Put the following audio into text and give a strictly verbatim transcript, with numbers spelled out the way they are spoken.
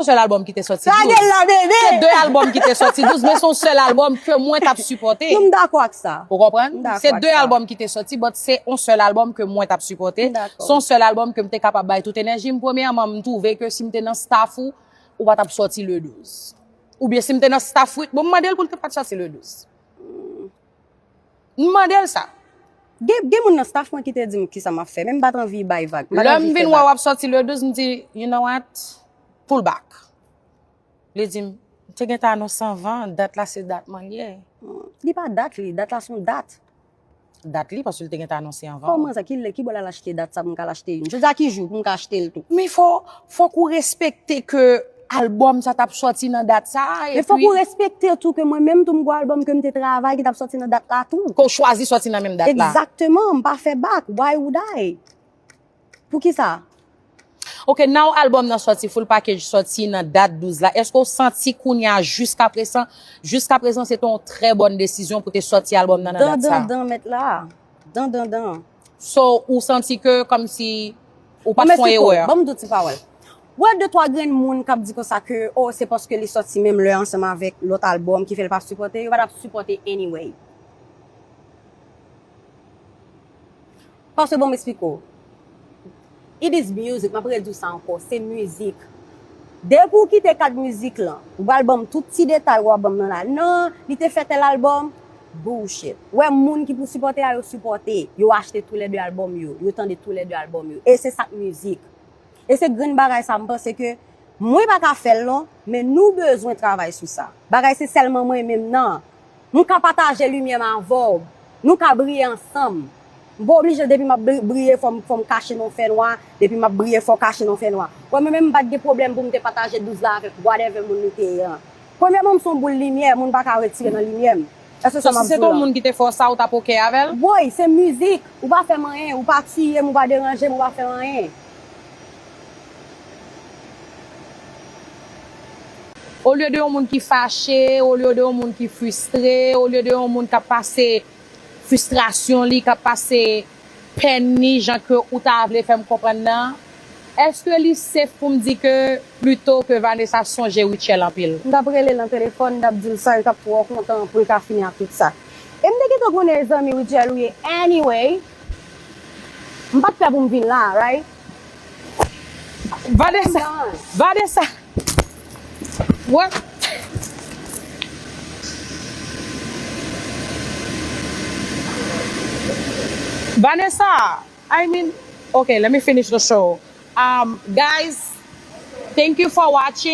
yon sèl albòm ki te sòti. Lage l la, bebe! Se de albòm ki te sòti douz, men se yon sèl albòm ke mwen t ap sipòte. Non, m dakò ak sa. Ou konprann? M dakò ak sa. Se de albòm ki te sòti, but se yon sèl albòm ke mwen t ap sipòte. M dakò. Se yon sèl albòm ke m te kapab bay tout enèji m. Premyèman, m twouve ke si m te nan staff ou, ou pa t ap sòti le douz. Oubyen si m te nan staff Rit, bon, m mande l pou l te pa t sòti le douz. M mande l sa. Gen, gen moun nan staff mwen ki te di m kisa m ap fè, men m pa t anvi bay vag. M pa t anvi fè vag. Lè m vin wè w ap sòti le douz, m di, "You know what? Pull back." Li di m, "M te gentan anonse anvan, dat la se dat mwen l ye." Hmm. Li pa dat li, dat la se yon dat. Dat li, paske l te gentan anonse anvan. Kòman sa? Ki lè, ki bò l al achte dat sa pou m ka al achte youn? Jodi a ki jou pou m ka achte l tou? Men fò, fòk ou respekte ke albòm sa t ap sòti nan dat sa, men fòk ou respekte tou ke mwen menm tou m gon albòm ke m te travay ki t ap sòti nan dat la tou. Ke w chwazi sòti nan menm dat la. Egzakteman, m pa fè bak. Why would I? Poukisa? Ok, now albòm nan sòti, full package sòti nan dat douz la. Èske w santi kounye a jiskaprezan, jiskaprezan se te yon trè bòn desizyon pou te sòti albòm nan nan dat sa? Dan, dan, dan, mèt la. Dan, dan, dan. So, ou santi ke kòmsi ou pa t fè yon erè? Bon, men se tou, ban m di w ti pawòl. Ou wè de twa grenn moun k ap di konsa ke, oh, se paske li sòti menm lè ansanm avèk lòt albòm ki fè l pa sipòte, yo pa t ap sipòte anyway. Paske bon, m esplike w. It is music, m ap redi w sa ankò, se mizik. Depi w kite kad mizik lan, ou pral ban m tout ti detay w ap ban m nan la. Non, li te fè tèl albòm, bullshit. Ou wè moun ki pou sipòte a, yo sipòte, yo achte toulède albòm yo, yo tande toulède albòm yo. E se sa k mizik. E se grenn bagay sa, m panse ke mwen pa ka fè l non, men nou bezwen travay sou sa. Bagay se sèlman mwen menm nan. M ka pataje limyè m avè w. Nou ka briye ansanm. M pa oblije depi m ap bri-, briye fò m, fò m kache nan fènwa, depi m ap briye fò w kache nan fènwa. Wè mwen menm m pa t gen pwoblèm pou m te pataje douz la avèk whatever moun li te ye an. Premyèman, m se yon boul limyè, moun pa ka retire nan limyè m. Èske sa m ap di w la? So, si se te yon moun ki te fè w sa, ou t ap ok avè l? Woy, se mizik. Ou pa fè m anyen, ou pa tiye m, ou pa deranje m, ou pa fè m anyen. Olye de yon moun ki fache, olye de yon moun ki fristre, olye de yon moun k ap pase fristrasyon li, k ap pase pèn li, jan ke ou ta vle fè m konprann nan, èske li safe pou m di ke plito ke Vanessa sonje Rutshelle anpil? M t ap rele l nan telefòn, m t ap di l sa, yo t ap twò kontan pou l ka fini ak tout sa. E m te gentan konnen zanmi Rutshelle ou ye anyway. M pa t pè pou m vin la, right? Vanessa, Vanessa. What? Vanessa, I mean, okay, let me finish the show. Um, guys, thank you for watching.